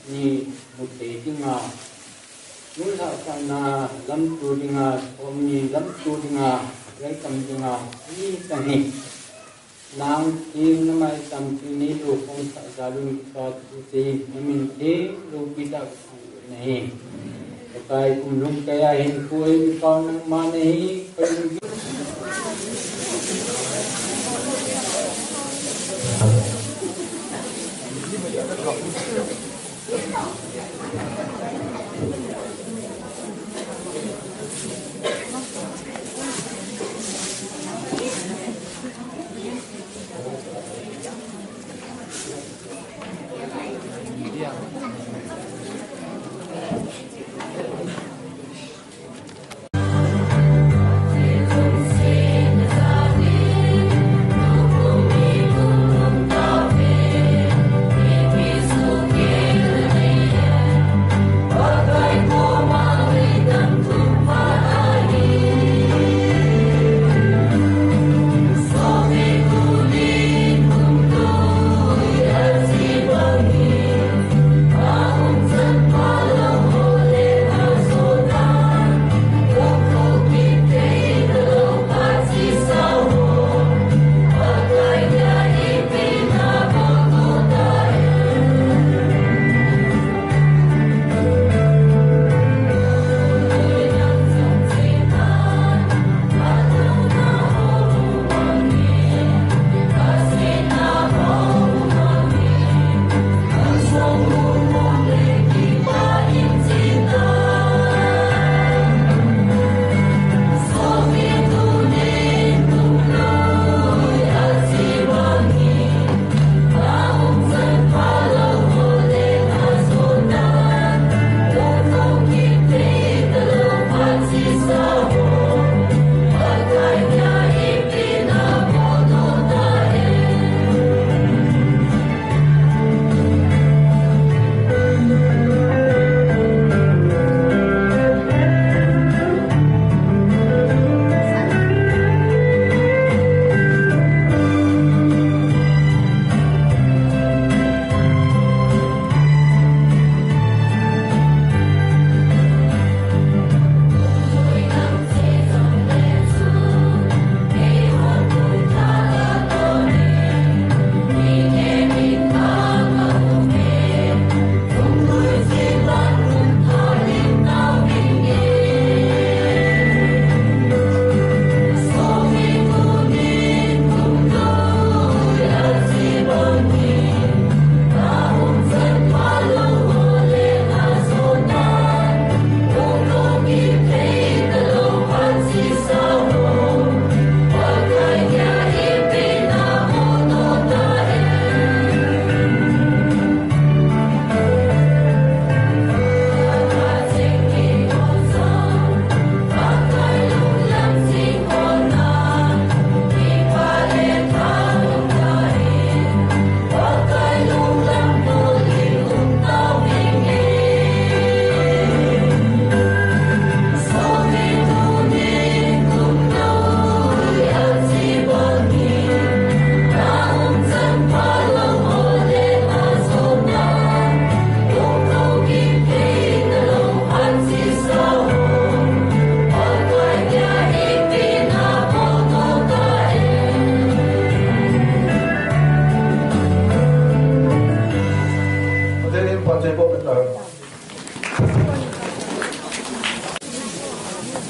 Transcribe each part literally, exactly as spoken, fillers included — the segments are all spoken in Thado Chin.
Ni mutei dinga, nunlhahsahna lamtu dinga, sawm ni lamtu dinga, welcome dinga, ni tang hi. Nang thim na maitam thim ni lo khom sah jal un, kipa thu sei, na min thim loupi tah ka thu na hi. Pakai kum lhung kei a hin koi mi pau nangma na hi, koi lung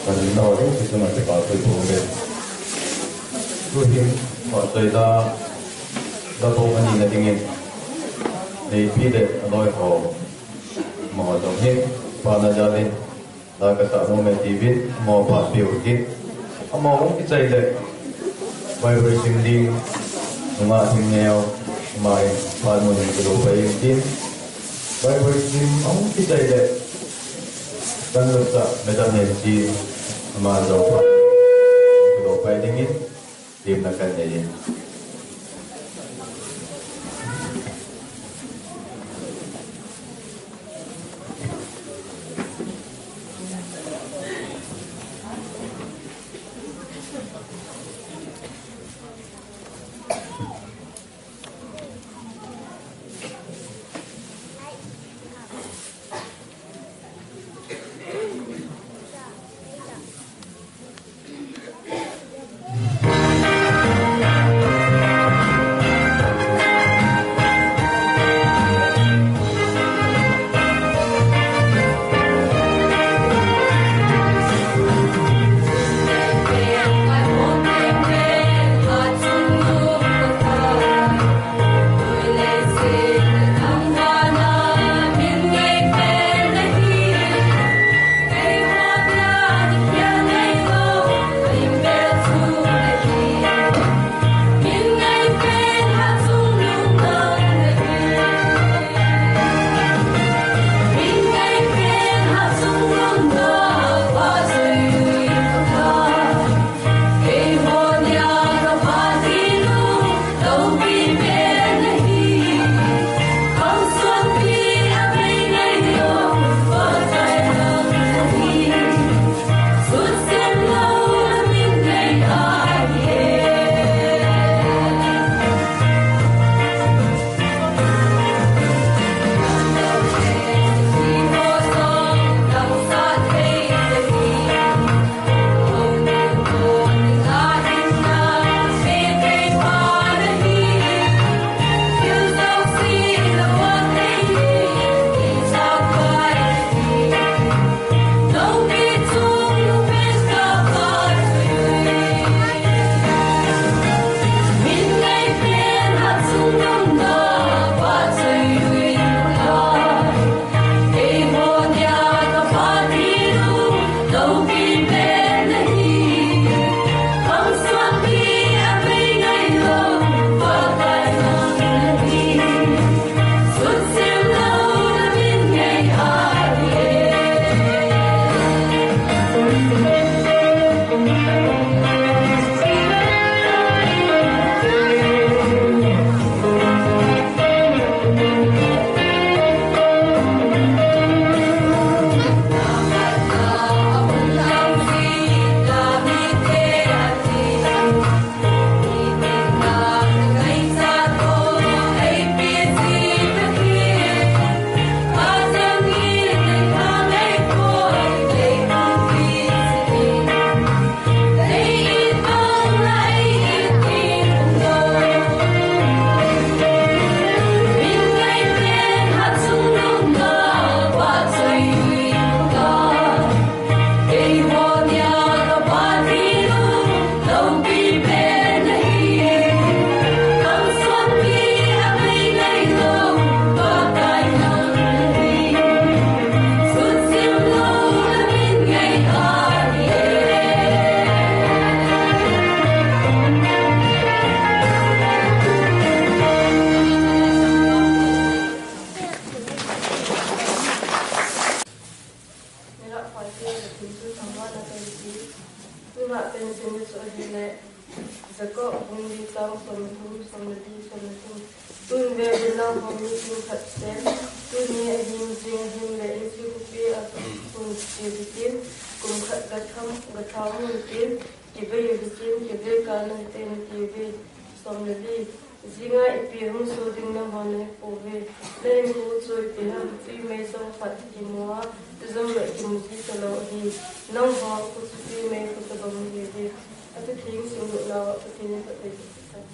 Kan in ho ding kichunga kipa thu ipu uve. Tuhin, Vahchoida, da bou ani na dingin, neipi le aloi ho, amaho jong hin, phatna jalin, la kasah nom e tiuvin, amaho phat peh u hitin. Amaho hung kichai le, Bible sim ding, nungah Thingneo, ama in, phat mun in kilou pai u hitin. Bible sim ahung kichai le, Kan lutah, Madam Nancy, ama jong phat, kilou pai dingin, temna kan nei e. Nira Pathen, Pathen thu thangvahna kahin ti. Tuna kahin simna chu ahile, Jacob bung li chang som le thum, som le li, som le thum. Tun ve, nangho mi kum khat ten, tuni ahin jing ahin le, Egypt khopi a hung che uhitin, kum khat gatham, gatham uhitin, kivei uhitin, kivei kah a nangho te nati uve, som le li. Jinga ipi hung soh ding nangho nahepouve. Nahinkho chu ipi ham, twi mei jong phat kimu a, tijong le kimu ji talou ahi. Nangho kho chu twi mei kho tobang nahiuve. Athu theng sunglut nauva Pathen in phatthei boh tahen.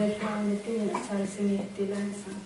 Lhang nitin achal sing e ti lai sang.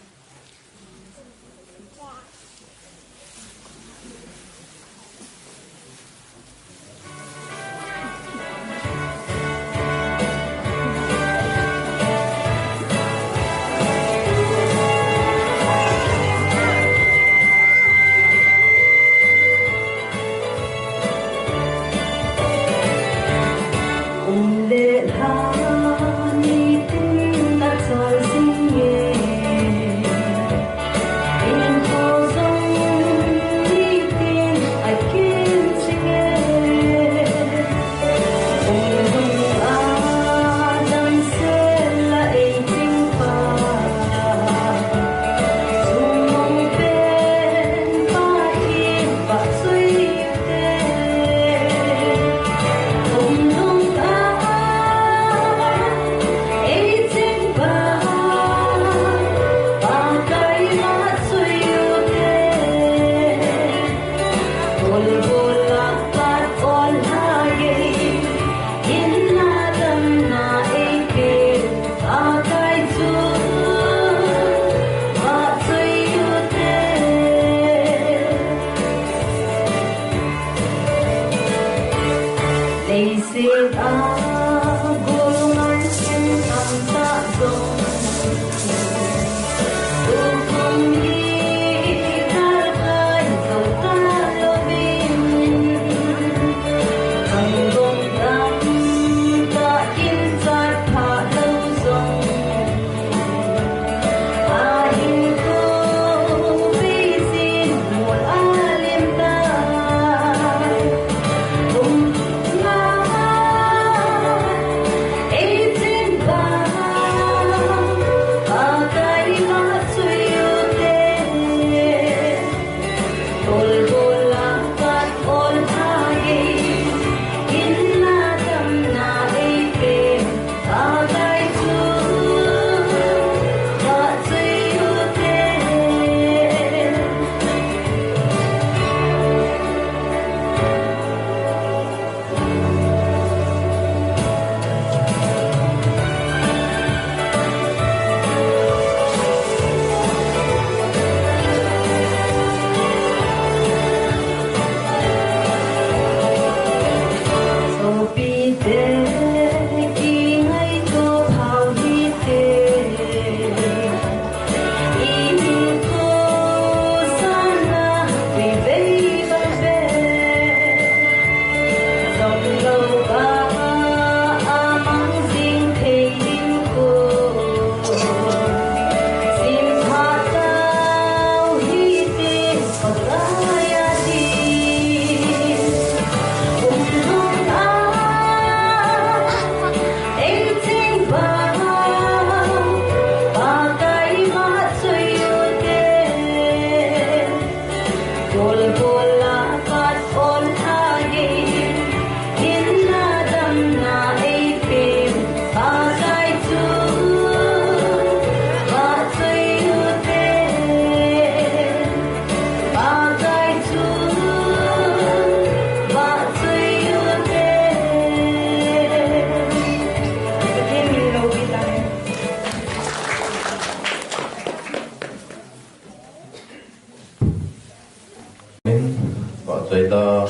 Min, vahchoi ta,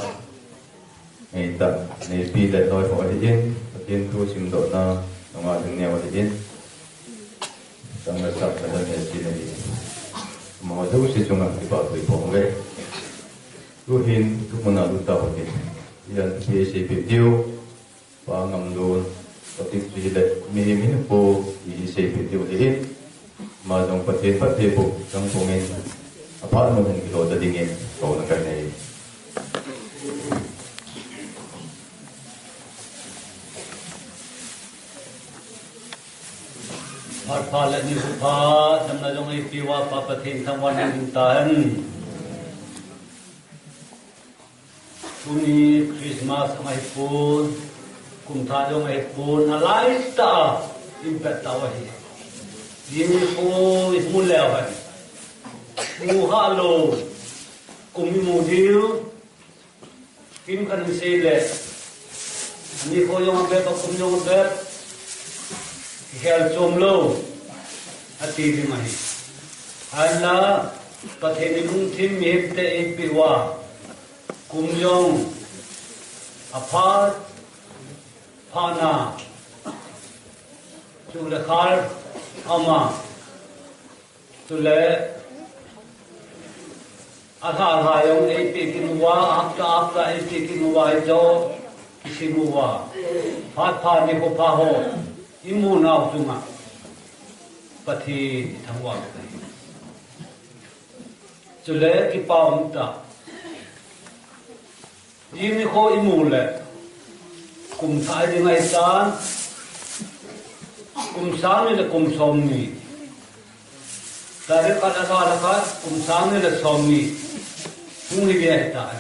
ngeitah neipi le loi ho ahin, Pathen thu simdohna nunga ding neo ahin, chang le chang le neipi le neipi. Amaho jouse chunga kipah thu ibol uve. Tuhin, tumun a lut tauhin, ijan thupi eisei peh diu. Pa Ngamlun, topic chu hile, mihem hinkho, ti hi seipeh diu ahin. Ama jong Pathen phatthei boh, chang pum in, aphat mun hin kilou ta dingin, kouna kanei. Phat pha le nikho pha, damna jong eipeh uva Pa Pathen thangvahna in umhen. Tuni Christmas jong ahipon, kumthah jong ahipon, alaitah a ihin pet tau ahi. Hiche nikho imu leu hen, mu khalou, kum imu diu, kum khat in seile, nikho jong abep, akum jong abep. Khel chom lou, ati ding ahi. Ahinla, Pathen in lungthim mihemte eipeh uva, kum jong aphat, phatna, chule khal ama, chule alha lha jong eipeh kit uva, hapta hapta eipeh kit uva, hichu kisim uva, phat pha nikho pha ho imu nau chunga Pathen ithangvah u ahi. Chule kipa umtah. Jing nikho imu le kum thah ding ahitan, kum sang ni le kum som ni. Tarik khat, adar khat, kum sang ni le som ni hung hi ding ahitai.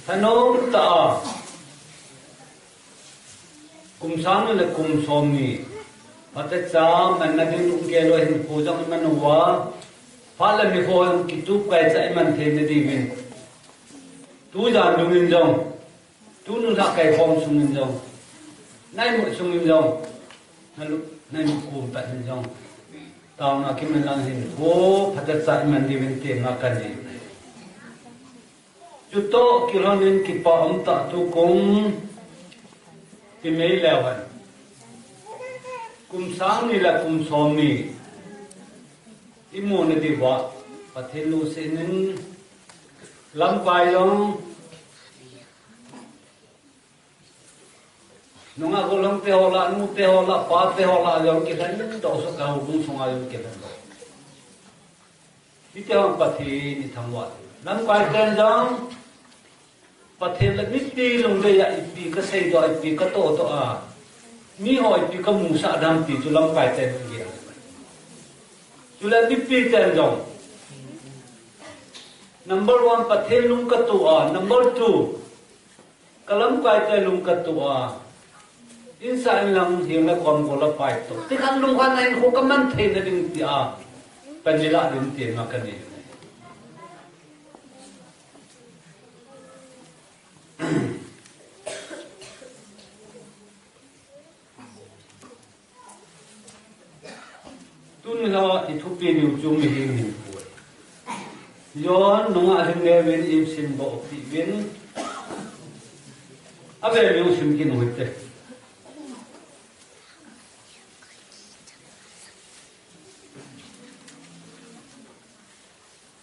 Thanom tah a, kum sang ni le kum som ni, phatecha manna ding, lungkelo hinkho jong iman uva, phat le nikho jong kitup kaicha iman theina diuvin, tujan dungin jong, tunung lhah kaikhom sungin jong, naimut sungin jong, nalu-, naimut kom tah in jong, taona kiman lang hinkho phatecha iman diuvin tina kanei. Chutoh kilhonin kipa umtah, tukum timei leu hen, kum sang ni le kum som ni imu na diuva Pathen lungset in, lamkai jong, nungah gollhang te ho lah, nu te ho lah, pa te ho lah jong kilhen doh sah, houbung sunga jong kilhen doh. Hiti hon Pathen ithangvah. Lamkai ten jong Pathen le mipi lungdei a ipi kasei doh, ipi katoh doh a, miho ipi kamusah dam ti chu lamkai ten gel. Chule mipi ten jong, number one, Pathen lung katoh a, number two, kalamkai te lung katoh a, insah in lang heng le kom, gol le pai toh, tikhan lungkhat a hinkho kaman theina ding tia pan ilah ding tina kanei. Tuni a ithupi diu chu mihem hinkho. John nungah lhing neuvin, isim boh peh uvin. Avel u sim kit u hite.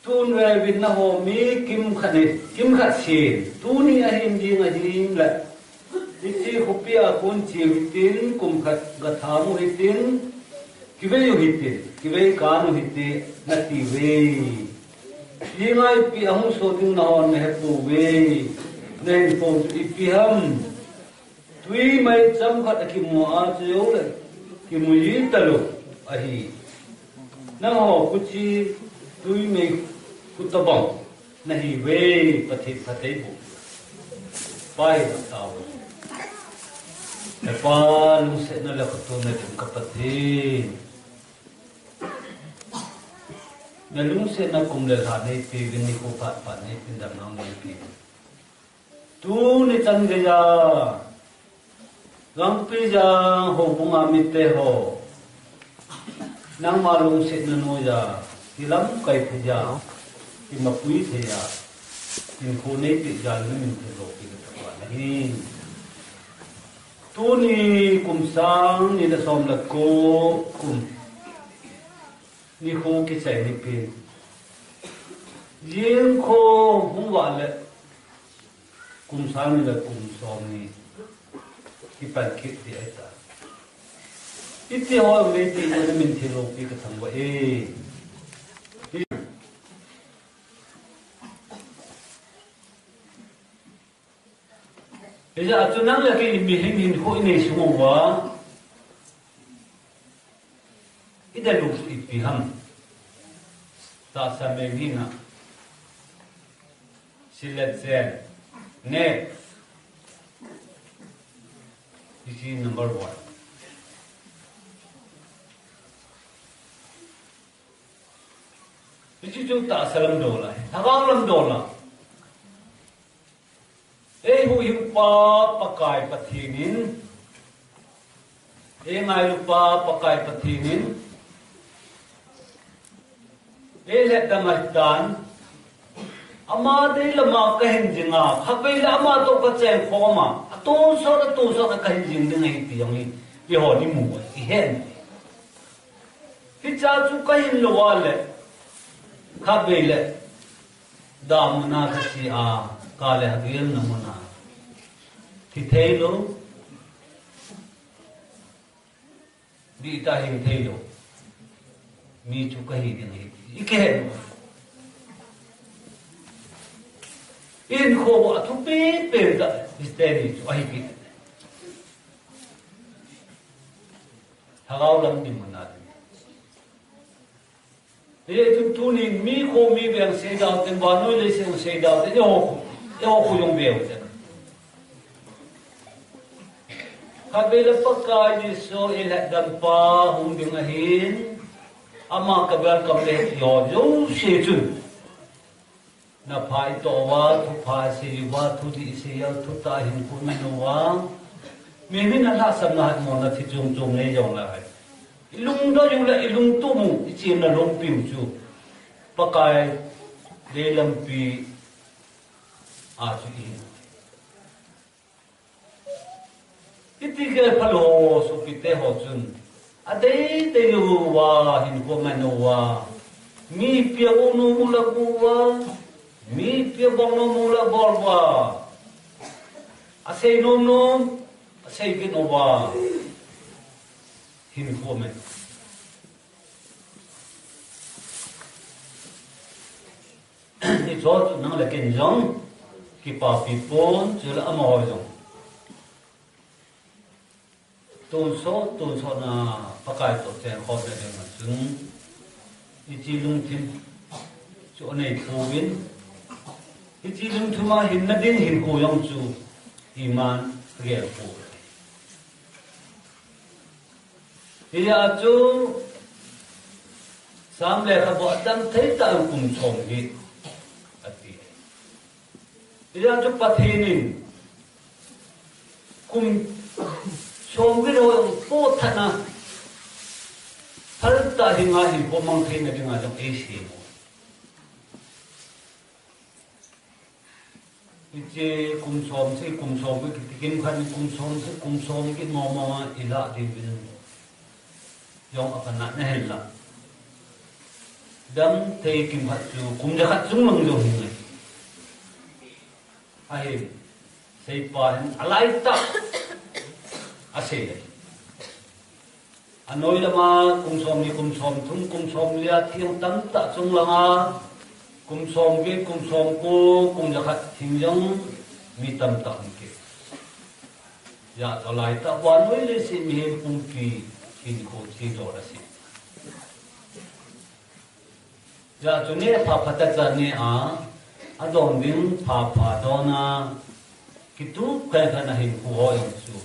Tun veuvin, nangho mi kimkhat in, kimkhat sen, tuni ahin ding ahin le, hiche khopi a kon cheu hitin, kum khat gatham u hitin, kivei u hitin, kivei kan u hite, nati uve. Hinga ipi ahung soh ding nahon nahepouve. Nahinkho chu ipi ham? Twi mei chomkhat akimu a, chujou le kimu ji talou ahi. Nangho khu chu twi mei khu tobang nahiuve, Pathen phattheiboh. Pa hi nang tao. He Pa, lungsetna le khoto na ding ka Pathen. Na lungsetna kum le lha neipeuvin, nikho phat phat neipeh, damna neipeuvin. Tuni chan geiya, Langpija houbunga mite ho, nangma lungsetna noiya, kilamkai theiya, kimapui theiya, hinkho neipeh jal, namin thangvah pi kati nahi. Tuni kum sang ni le som le ko kum, nikho kichai ni pen, jingkho hung vah le, kum sang ni le kum som ni kipan kit ding ahitai. Iti ho mei ti na min thil loupi ka thangvah e. Hijeh a chu nang le kei mihem hinkho inei sung uva, idel u chu ipi ham? Tahsa mei ni na. Silet jen. Next. This is number one. Hiche chu tahsa lam dol ahi. Lhagao lam dol a. Eihuhhingpa Pakai Pathen in Eingailupa Pakai Pathen in eilhedam ahitan, ama deilama kahin jinga, khatvei le ama toh kachengkhoma, atonsot, atonsot a kahin jing ding ahi ti jong hi, eiho imu uve, ihet uve. Hichea chu kahin lou a le, khatvei le, damuna kache a, kale hagel namuna, thi theilou, dihtah hing theilou mi chu kahi ding ahi, ikihet uve. Ihinkho a thupi pen tah, Christian hi chu ahi kit. Lhagao lam dinmun a ding. Hijeh chun tunin mi kho mi veng seidau ten, vannoi leiset seidau ten, eiho khu, eiho khu jong veu ten. Khatvei le Pakai Jesu eilhedampa hung ding ahin, ama ka welcome le eiho jouse chun. Napha itoh uva, thupha isei uva, thudih isei uva, thutah a hinkho iman uva. Mihem in alhahsamna hatmona thi chom chom nei jongle, ilungdei u le ilungtup u, ichemna lompi u chu Pakai deilampi a chu ihi. Hiti gel phalou sopite ho chun, adeidei uva hinkho aman uva, mi pia bol nom u le bol uva, mi pia bol nom u le bol uva, asei nom nom, asei kit uva, hinkho aman. Hicho chu nang le ken jong kipapi pon, chule amaho jong tonsot tonsot na Pakai toh chengkhom na ding a chun, hiche lungthim chu anei pouvin, hiche lungthim a hinna ding hinkho jong chu iman agel pouve. Hijeh a chu Sam lekhabu a dam thei tah in kum somget ati. Hijeh a chu Pathen in kum somget ho jong pothatna, phatah a hinga hinkho mang theina dinga jong eisem u. Hiche kum som se, kum somget kiti, kimkhat in kum som se, kum somget mong mong a ilah diuvin jong apanna nahen lang. Dam thei kimkhat chu kum jakhat chung lang jong hi ngai. Ahin, seipa hin alaitah a asei. Anoi lama kum somni, kum somthum, kum somli a thing tamtah chung langa, kum somget, kum somko, kum jakhat thing jong mi tamtah um kit. Hijeh a chu alaitah vannoi leiset mihem pumpi hinkho chu dol ahi. Hijeh a chu neh pha phatah cha neh a, adon ding pha pha don a, kitup khen khen a hinkho ho jong chu.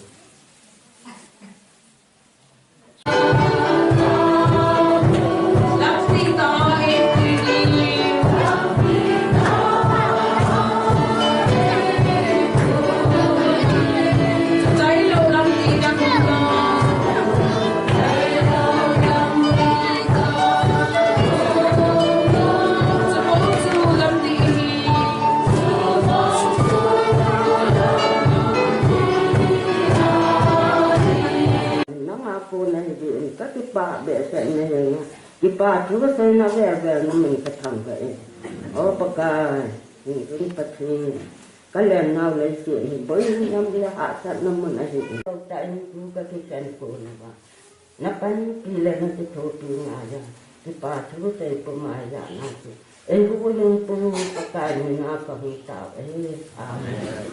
Nanga kona hiding in kakipah behseh nahi. Kipa thu kaseina vel vel namin kathangvah e. O Pakai, hing ding Pathen. Kalennau leiset hi boina le hahsatna mun ahi. Tah in tu kakikhen kona uva, napanpi le nakithopi ngaiya, kipa thu kasei puma jana chu, eihuhhingpu Pakai mina kahung tao e. Amen.